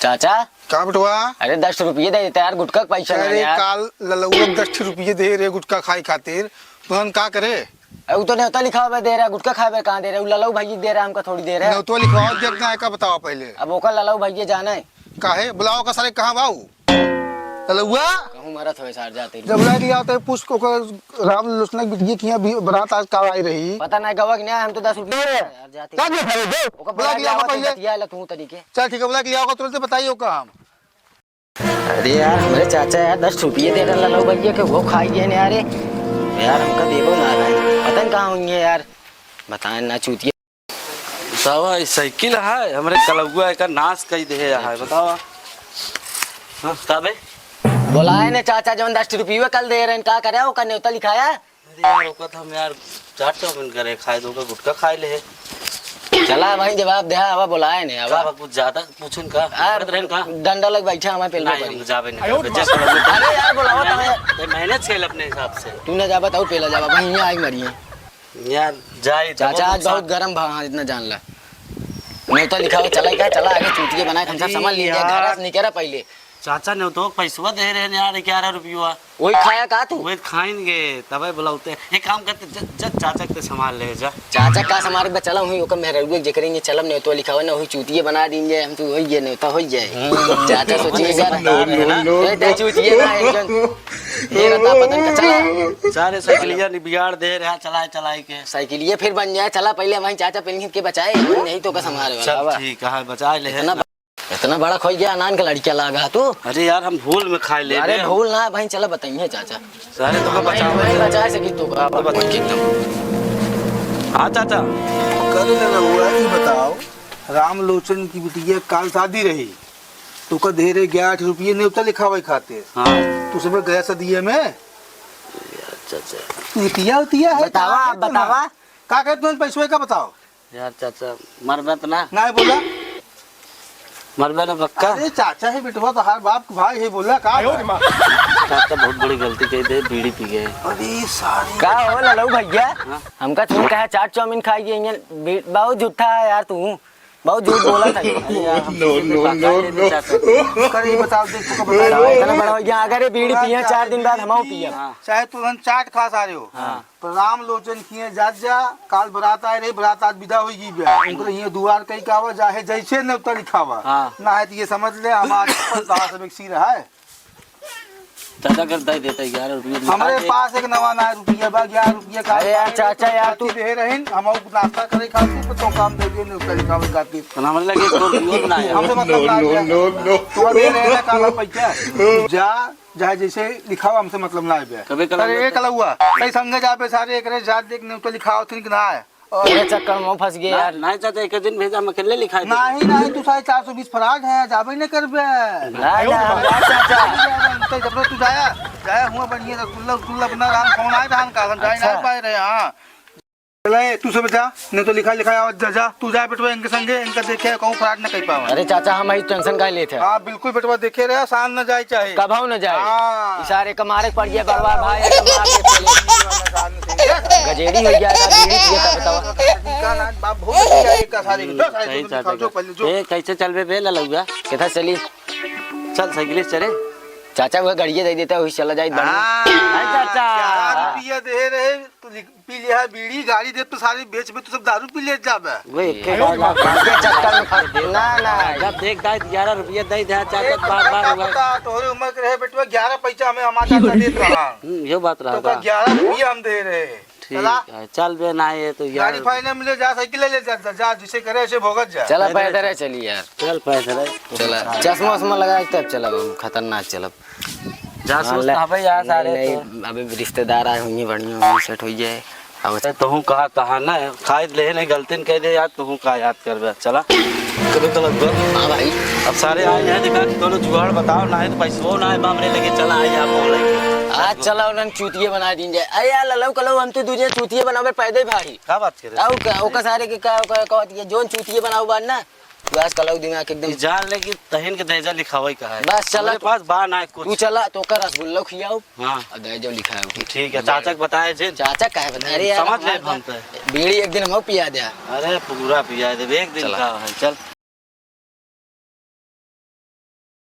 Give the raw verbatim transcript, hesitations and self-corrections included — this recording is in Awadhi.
चाचा। का बेटवा? अरे, दस रुपये दे देता यार, गुटखा का पैसा ना अरे, यार। काल ललउआ दस रुपये दे रहे गुटखा खाए खातिर, तुहन का करे? अरे, उ तो नेवता लिखावे दे रहा, गुटखा खाए बे कहाँ दे रहा? उ ललऊ भैया दे रहा, हमका थोड़ी दे रहा। नेवता लिखवाओ, देख ना, का बताओ पहले। अब ओका ललऊ भैया जाना है। काहे? बुलाओ का सारे, कहाँ बाऊ? ललउआ? कहूँ मरत होए सार जाते। जब बुला के लियाओ तो पुष्प को कर, राम लोचना की बिटिया की यहाँ भी बारात आज काल आई रही। पता नहीं गवा कि नहीं, हम तो दस रुपये दे रहे। यार, जाते। क्या देखा रे, दे। ओका बुला के लियाओ पहले। बतिया ला तू तरीके। चल ठीक है, बुला के लियाओ, तुरंत बताइए ओका हम। अरे यार, हमरे चाचा यार, दस रुपये दे रहा ललऊ भैया के, वो खाई गए ने यार। यार, हमका देबो ना रहा है। पता नहीं कहाँ हुई है यार। बताएं ना चूतिया। बतावा, ई साइकिल है, हमरे कलउआ एकर नाश कई देहे है, बतावा। हाँ, का बे? बोलाए ने चाचा, जौन दस रुपये कल दे रहे हैं, का करे, ओकर नेवता लिखाया? अरे यार, ओकर तो हम यार चाट चाउमीन करे खाए, तो ओकर गुटखा खाए ले है। चला भाई, जवाब दे, आवा बोलाए ने, आवा। का बा, कुछ ज्यादा पूछन का? आ, करत रहन का? डंडा लग बैठा हमारे पेल में नहीं, पड़ी। हम जाबे नहीं करबे, जब अरे यार, बोलावा तो है। नहीं, मैनेज कर ले अपने हिसाब से। तू ना जाबा, तो पेला जाबा, भाई, यहाँ आई मरिए। यार, जाए तो चाचा, आज बहुत बहुत गरम भा, हाँ, इतना जान ला। नेवता लिखावे चला क्या? चला आगे चूतिए बनाए, हम सब अरे समझ लीजिए, यार। घर से निकरा पहले। चाचा, नेवतो पैसवा दे रहे हैं यार, ग्यारह रुपया। वही खाया का तू? वही खाएंगे, तबे बुलाते हैं। एक काम करते, ज-, ज-, चाचा के संभाल ले जा। चाचा का संभाल बे, चला हुई, ओकर मेहररुआ जेकरे ने चलब, नेवतो लिखावे ना, हुई चूतिए बना दीन जाए, हम तो होई गए, नेवता होई जाए। हम्म। चाचा सोचिए जा। No, no, no, ए, दे no। चूतिए ना, एक जन। ये रहा पतन का, चला। सारे साइकिलिया नि बिगाड़ दे रहा, चलाए, चलाए के। साइकिलिया फिर बन जाए, चला पहले वहीं चाचा पेन के बचाए, नहीं तो का संभाल वाला चल, बा। ठीक है, बचा ले। इतना, इतना बड़ा खोई गया, अनान का लड़किया लागा तू। अरे यार, हम भूल में खाए ले अरे रहे। भूल ना भाई, चला बताइए चाचा। सारे तो का भाई, बचाओ। भाई बचा सकी तो का, तो बता। एकदम। हाँ चाचा। करे ना हुआ, ई बताओ, रामलोचन की बिटिया काल शादी रही, तो का दे रहे ग्यारह रुपये नेवता लिखावे खातिर। हाँ। तू सब गया सदिये में। अच्छा, अच्छा। नितिया उतिया है, बतावा, का है तुम्हारा? बतावा। का कहे तुम पैसवे का बताओ? यार चाचा, मरबे तो ना? नहीं बोला। मरबे ना पक्का? अरे चाचा है बेटवा, तो हर बाप के भाई है, बोला का? आयो रे माँ। चाचा बहुत बड़ी गलती कही दे, बीड़ी पी गए। अरे सारी। का हो ललऊ भैया? हाँ? हमका तुम कहा चाट चाउमीन खाई गई, बहुत झूठा है यार तू। बहुत झूठ बोला था ये। अरे यार, हम No, तुझे no, पका no, लेते no। चाहते थे। कर ये बताओ, देख तू का बताओ। बताओ, इतना बड़ा हो गया, अगर ये बीड़ी पिए, चार दिन बाद हम आओ पिए। हाँ। चाहे तू हम चाट खा सारे हो। हाँ। पर राम लोचन किए जात जा, काल बरात आए रही, बरात आज विदा होई गई बे। उनकर ये दुआर कई का आवा, चाहे जैसे नेवता लिखावा। हाँ। ना है तो ये समझ ले, हमारे पास दहा से बेसी रहा है। चाचा अगर दे देता ग्यारह रुपये में हमरे खा ले। पास एक नवा ना रुपया बा, ग्यारह रुपया का अरे यार, चाचा यार, तू दे रहिन, हम और नाश्ता करे खातिर, तो काम दे दिए, नहीं उतर काम खातिर। तो हमरे लगे एक रुपयो ना है। हमसे मतलब ना है। No, no, no। तू दे रहे ना काला पैसा। जा, चाहे जैसे लिखावा, हमसे मतलब ना है बे। कबे कलउआ अरे, ए कलउआ, सही समझे जा बे सारे, एक रे जात देख, नहीं तो लिखाओ, ठीक ना है। अरे चक्कर में फंस गए ना, यार। नहीं चाचा, एक दिन भेजा, हम अकेले लिखाई देबे। नहीं, नहीं, तू साढ़े चार सौ बीस फराड है, जाबे नहीं करबे। नहीं, नहीं, यार चाचा। तो जब तू जाया, जाया हुआ बढ़िया रसगुल्ला, रसगुल्ला बना रहा, हम फोन आए रहा, हम कागज जाए अच्छा। नहीं पाए रहे, हाँ। चले, तू सब जा, नहीं तो लिखा, लिखा, जा, जा, तू जा बेटवा, इनके संगे, इनका देखे, कहूँ फराड न कर पावा। अरे चाचा, हम आई टेंशन काहे लेत है? हाँ, बिल्कुल बेटवा, देखे रहे, शान न जाए चाहे। कबहू न जाए। हाँ। इशारे का मारे पड़ गया, बड़वा भाई, एकदम मार के चले। गजेड़ी हो गया, का बीड़ी पिए का बतावा। का ना, बाप भूल गया, एक का सारे, जो सारे सही तुम चाचा दिखाओ, जो का। पहले जो। ए, कैसे चलबे बे ललउआ? कितना चली? चल, साइकिल से चले। चाचा, वह गड़िया दे देता, वही चला जाए, बढ़िया। हाँ, हाँ, चाचा। ग्यारह रुपया दे रहे, तो लिख, पी लिया है बीड़ी, गाड़ी दे तो सारी बेच में तो सब दारू पी ले जाबे। वे एक के बार लाख के चक्कर में फंस गए। ना, ना। जब देख दाई ग्यारह रुपया दे दे, चाचा, अरे, बार, बार पता, हुआ। पता, तोहरे उम्र के रहे बेटवा, ग्यारह पैसा हमें हमारा चाचा देत रहा। हम्म, यो बात रहा तो का बा। ग्यारह रुपया हम दे रहे। ठीक चला। है, चल बे ना, ये तो यार। गाड़ी फाइनल में ले जा, साइकिल ले जा, जा, जा, जिसे करे उसे भोगत जा। चला, पैदल पैदल है, चली यार। चल, पैदल है। चला, चश्मा उश्मा लगा के तब चलब हम, खतरनाक चलब। जासूस हाँ, तो हबे यार, नहीं, सारे नहीं, तो। अबे रिश्तेदार आए होंगे, बढ़िया होंगे, सेट हो जाए। अब अरे तोहू कहा, कहा ना, खाए ले नहीं, गलती न कह दे यार, तोहू का याद करबे, चला। कभी तो लगभग। हाँ भाई। अब सारे आए हैं, देखा, दोनों जुगाड़ बताओ, ना है तो पैसो ना है, बाप रे, लेके चला, आई आप बोल रहे हैं। आज चला, उन्हें चूतिया बना दीन जाए। अरे यार, ललऊ कलऊ, हम तो दूजे चूतिया बनावे पैदे भाई। का बात करे? आओ का, ओका सारे के का, का, का, ये जोन चूतिया बनाओ बार ना, बस कलऊ दिमाग एकदम। ई जान ले कि तहिन के दहेजा लिखावई का है। बस चला हमरे तू, पास बा ना कुछ। तू चला, तो का रसगुल्ला खियाओ। हाँ। और दहेजो लिखाओ। ठीक है, चाचा के बताए जे। चाचा काहे बताए? अरे यार, समझ ले हमारे हम तो। बीड़ी एक दिन हमको पिया दे। अरे पूरा पिया देबे, एक दिन चला। का है, चल।